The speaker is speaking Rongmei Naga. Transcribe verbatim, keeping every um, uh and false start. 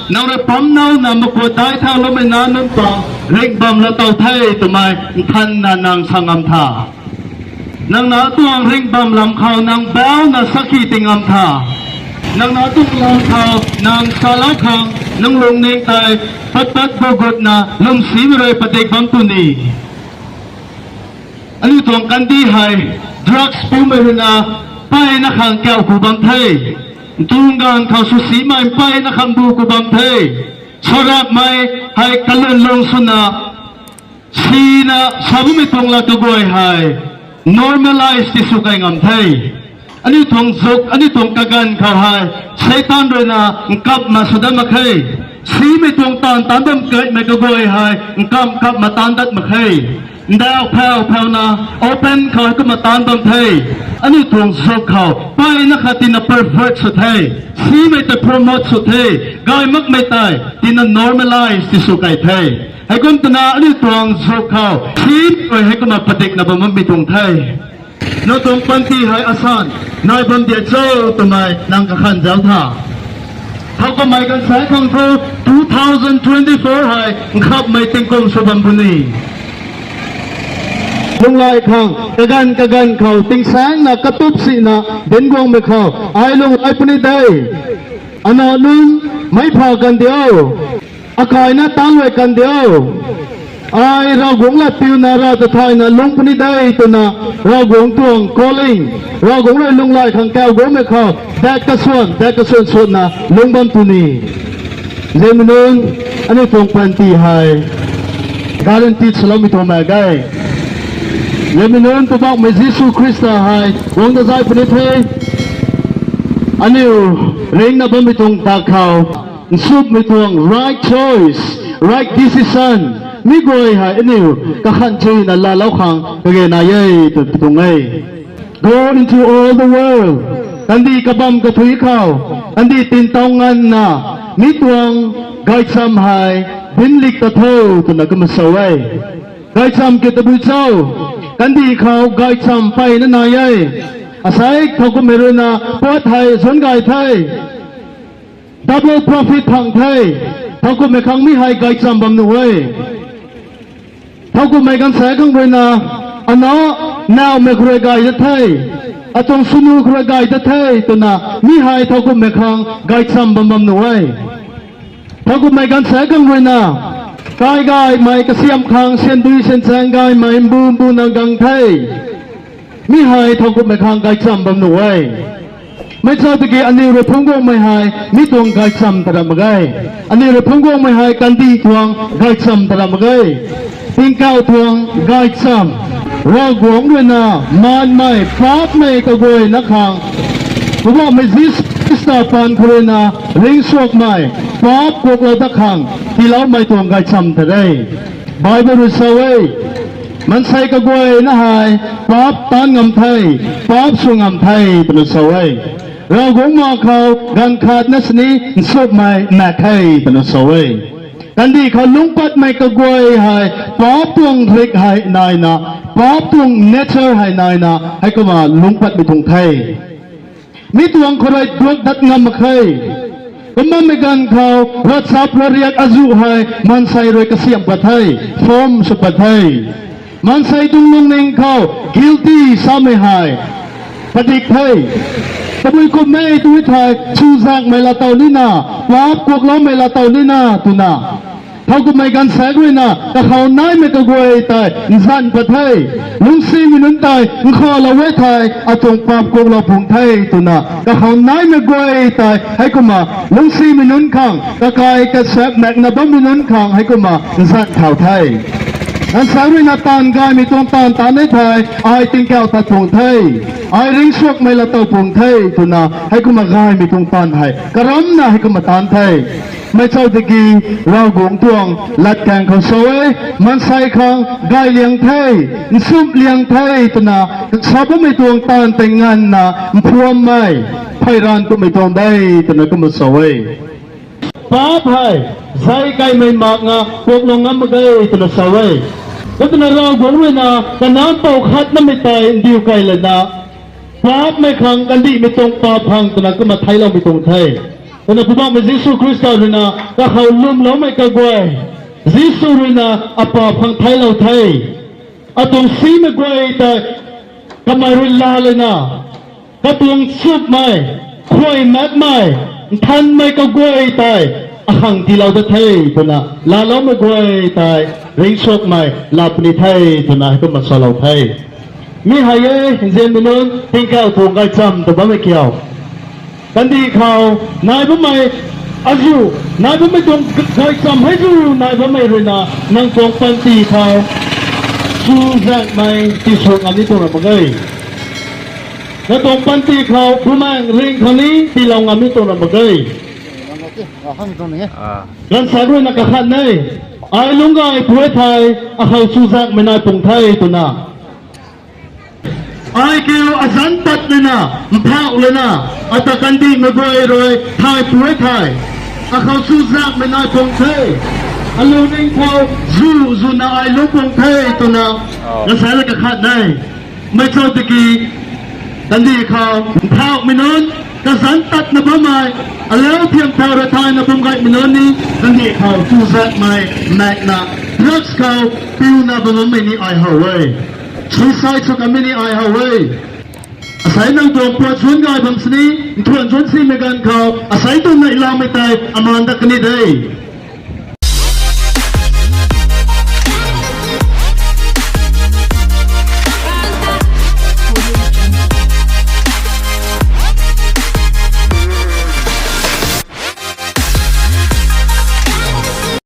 Nang rui pam nauna makuat dai thauloumei na nunc tuang ringhbam laa tow the twmei nthanna nang sa ngam tha. Nang na tuang ringhbam lam khou nang bauna sakhi ti ngam tha. Nang na tuang lam khou nang salou khang nang lungning tei pat pat gugutna lwmsimei rui padik bam tw ni. Aniu tuang kandih hei drugs pumei ruina mpeyna khang kauh ku bam the. Ntung ganv khou sw simei mpeyna khang bu ku bam the. Sarapmei hei kalun lung swna sina sa bammei tuang lat kaguay hei normalize ti sw kai ngam the. Aniu tuang zuk, aniu tuang kaganv khou hei Seitaan ruina nkapna sw dat mak khe. Simei tuang taanv taanc bam kaimei kaguay hei nkam kapna taanc dat mak khe. Ndauh phau phauna open khou hei kumna taanc bam the. Aniu tuang zuk khou mpeyna khat tina pervert sw the. Simei ta promote sw the. Gay makmei tei tina normalize ti sw kai the. Heikum twna aniu tuang zuk khou simei rui heikumna padikna bam bammei tuang the. Nang tuang panty hei asan nai bam diak cho twmei nang kakhan zauc tha. Thowkumhmei ganv sa khang thu two thousand twenty-four hei nkhapmei tingkum sw bam puni. Lunglai khang kaganv kaganv khou tingsaengna katup sina dinc guangmei khou ai lunglai puni de. Ana nunc meic pha kan diu, akaina tangc rui kan diu. Ai Ravguangc lat piuna Rav ta thayna lungc puni de twna Ravguangc tuang calling, Ravguangc rui lunglai khang kauh guangmei khou dak kasuan dak kasuan suanna lungc bam tw ni. Zemei nunc, aniu tuang panty hei guarantee swloumei tuang mak ge. Zemei nunc, Poubauhmei Jisu Khrista hei guang ta zay puni the. Aniu ringcna bammei tuang dak khou nsumhmei tuang right choice, right decision, mi guay hei aniu kakhan chuna laalou khang kage nai e tw tuang e. Go into all the world. Kandih kabam kathui khou, kandih tintow nganvna, mi tuang gaychamv hei dinc lik ta tho twna kumna sa e. Gaychamv kiu tabui cho? Kandih khou gaychamv mpeyna nai e. Asei thowkumhmei ruina puat hei zuanc gay the. Double profit phang the. Thowkumhmei khang mi hei gaychamv bam nuh e. Thowkumhmei ganv sa khang ruina, ana, nowmei khou rui gay dat the, atuang swnu khou rui gay dat the twna mi hei thowkumhmei khang gaychamv bam bam nuh e. Thowkumhmei ganv sa khang ruina, kai gaymei kasiamh khang syan dui syan chaeng gaymei mbu mbuna gang the. Mi hei thowkumhmei khang gaychamv bam nuh e. Meic chau tiki aniu rui phungc guangmei hei mi tuang gaychamv ta ram mak ge. Aniu rui phungc guangmei hei kandih tuang gaychamv ta ram mak ge. Tingkauh tuang gaychamv, Ravguangc ruina maanmei paapcmei kaguayna khang, Poubauhmei Jisu Khrista paan khou ruina ringcsuakmei, paapc kuaklou dat khang tiiloumei tuang gaychamv ta re. Bible rui sa e, maansei kaguayna hei paapc taanc ngam the, paapc sw ngam the twna sa e. Ravguangc ma khou ganv khatna sini nsumhmei maek khe twna sa e. Kandih khou lungc patmei kaguay hei paapc tuang rik hei naina, paapc tuang nature hei naina heikumna lungc patmei tuang the. Mi tuang khou rui duak dat ngam mak khe. Kumbammei ganv khou ravchap ravriak azuh hei maansei rui kasiamh pat the, form sw pat the. Maansei tuang lungning khou guilty samei hei padik the. Tabui kumhmei tu thei chuzaenghmei laatow nina, paapc kuakloumei laatow nina twna thowkumhmei ganv sa khang ruina kakhou naimei kaguay tei nzan pat the. Lungcsimei nunc tei nkhavlou e thei atuang paapc kuaklou pung the twna kakhou naimei guay tei heikumna lungcsimei nunc khang, kakai kasaek maekna bammei nunc khang heikumna nzan thau the. Ganv sa khang ruina taanv gaymei tuang taanv taanc e thei ai tingkauh tat pung the, ai ringcsuakmei laatow pung the twna heikumna gaymei tuang taanv hei karamcna heikumna taanc the. Meic chau tiki Ravguangc tuang latkaeng khou sa e, maansei khang gay liang the, nsumh liang the twna sa bammei tuang taanv tei nganvna mphuammei phey ranv kumhmei tuang de twna kumna sa e. Paapc hei zei kaimei makna kuaklou ngam mak ge twna sa e. Kumna Ravguangc ruina Kanac pou khatnamei tei ndiu key lana, paapcmei khang kandihmei tuang paapc khang twna kumna theicloumei tuang the. Kumna Poubauhmei Jisu Khrista ruina kakhou lwmloumei kaguay, Jisu ruina apaap khang theiclou the. Atuang simei guay tei kamei rui laa lana, katuang chupmei, khuay makmei, nthanmei kaguay tei akhang tiilou dat the twna laaloumei guay tei ringcsuangmei laa puni the twna heikumna salou the. Mi hei e, nzianmei nunc, tingkauh tuang gaychamv ta bammei kiu. Kandih khou nai bammei, azuh nai bammei tuang gaychamv hei zu nai bammei ruina nang tuang panty khou chuzaenghmei tisw ngam ni tuang ra mak ge. Nang tuang panty khou bumaengh ring khang ni tiilou ngam ni tuang ra mak ge. Ganvsaekc ruina kakhat ne, ai lungc gay phu e thei, akhou chuzaenghmei nai pung the twna. Ai kiu azanc tat lana, mphauh lana, ata kandihmei guay rui thay phu e thei, akhou chuzaenghmei nai pung the. Alu ning khou zu zuna ai lungc pung the twna, ganvsaekc rui kakhat ne. Mei chau tiki, kandih khou mphauhmei nunc, kazanc tatna bammei, alau thiam thau rui thayna bam gaymei nunc ni, kandih khou chuzaenghmei maekna, drugs khou piuna bam bammei ni ai how e. Suicide sw kanmei ni ai how e. Asei nang tuang puat zuanc gay bam sini, nthuan zuanc simei ganv khou asei tuang neihlamei tei amaan dat kan ni de.